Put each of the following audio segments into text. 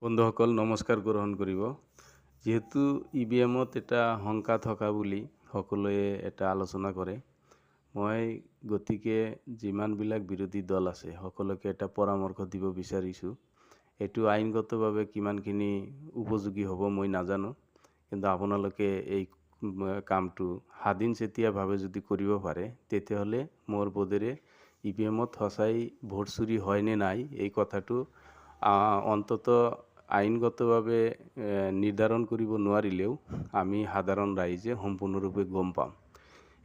বন্ধুসকল, নমস্কাৰ গ্ৰহণ কৰিব। যিহেতু ই ভি এমত এটা শংকা থকা বুলি সকলোৱে এটা আলোচনা কৰে, মই গতিকে যিমানবিলাক বিৰোধী দল আছে সকলোকে এটা পৰামৰ্শ দিব বিচাৰিছোঁ। এইটো আইনগতভাৱে কিমানখিনি উপযোগী হ'ব মই নাজানো, কিন্তু আপোনালোকে এই কামটো স্বাধীনচেতীয়াভাৱে যদি কৰিব পাৰে, তেতিয়াহ'লে মোৰ বোধেৰে ই ভি এমত সঁচাই ভোট চুৰি হয়নে নাই এই কথাটো অন্তত আইনগতভাৱে নিৰ্ধাৰণ কৰিব নোৱাৰিলেও আমি সাধাৰণ ৰাইজে সম্পূৰ্ণৰূপে গম পাম।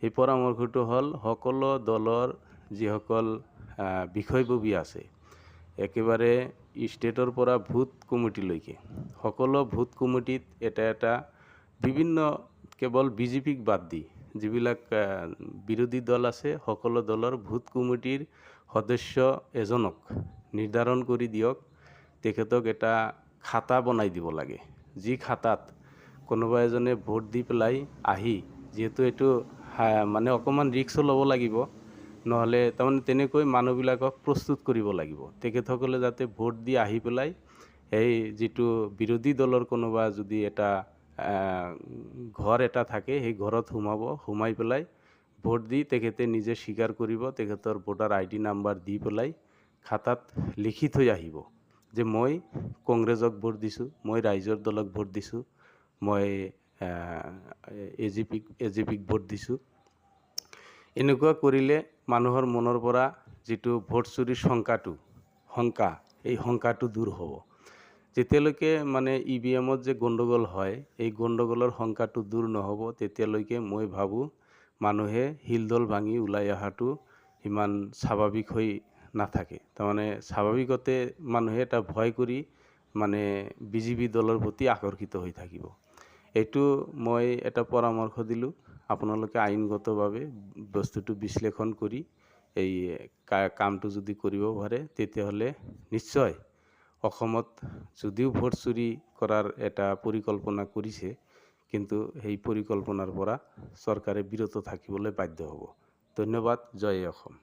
এই পৰামৰ্শটো হ'ল, সকলো দলৰ যিসকল বিষয়ববীয়া আছে, একেবাৰে ষ্টেটৰ পৰা বুথ কমিটিলৈকে, সকলো বুথ কমিটিত এটা এটা বিভিন্ন, কেৱল বিজেপিক বাদ দি যিবিলাক বিৰোধী দল আছে, সকলো দলৰ বুথ কমিটিৰ সদস্য এজনক নিৰ্ধাৰণ কৰি দিয়ক। তেখেতক এটা খাতা বনাই দিব লাগে, যি খাতাত কোনোবা এজনে ভোট দি পেলাই আহি, যিহেতু এইটো মানে অকণমান ৰিস্কো ল'ব লাগিব, নহ'লে তাৰমানে তেনেকৈ মানুহবিলাকক প্ৰস্তুত কৰিব লাগিব, তেখেতসকলে যাতে ভোট দি আহি পেলাই সেই যিটো বিৰোধী দলৰ কোনোবা যদি এটা ঘৰ এটা থাকে, সেই ঘৰত সোমাব, সোমাই পেলাই ভোট দি তেখেতে নিজে স্বীকাৰ কৰিব, তেখেতৰ ভোটাৰ আই ডি নাম্বাৰ দি পেলাই খাতাত লিখি থৈ আহিব যে মই কংগ্ৰেছক ভোট দিছোঁ, মই ৰাইজৰ দলক ভোট দিছোঁ, মই এ জি পিক ভোট দিছোঁ। এনেকুৱা কৰিলে মানুহৰ মনৰ পৰা যিটো ভোট চুৰিৰ শংকা, এই শংকাটো দূৰ হ'ব। যেতিয়ালৈকে মানে ই ভি এমত যে গণ্ডগোল হয়, এই গণ্ডগোলৰ শংকাটো দূৰ নহ'ব, তেতিয়ালৈকে মই ভাবোঁ মানুহে হিলদল ভাঙি ওলাই অহাটো সিমান স্বাভাৱিক হৈ নাথাকে। তাৰমানে স্বাভাৱিকতে মানুহে এটা ভয় কৰি মানে বিজেপি দলৰ প্ৰতি আকৰ্ষিত হৈ থাকিব। এইটো মই এটা পৰামৰ্শ দিলোঁ। আপোনালোকে আইনগতভাৱে বস্তুটো বিশ্লেষণ কৰি এই কামটো যদি কৰিব পাৰে, তেতিয়াহ'লে নিশ্চয় অসমত যদিও ভোট চুৰি কৰাৰ এটা পৰিকল্পনা কৰিছে, কিন্তু সেই পৰিকল্পনাৰ পৰা চৰকাৰে বিৰত থাকিবলৈ বাধ্য হ'ব। ধন্যবাদ। জয় অসম।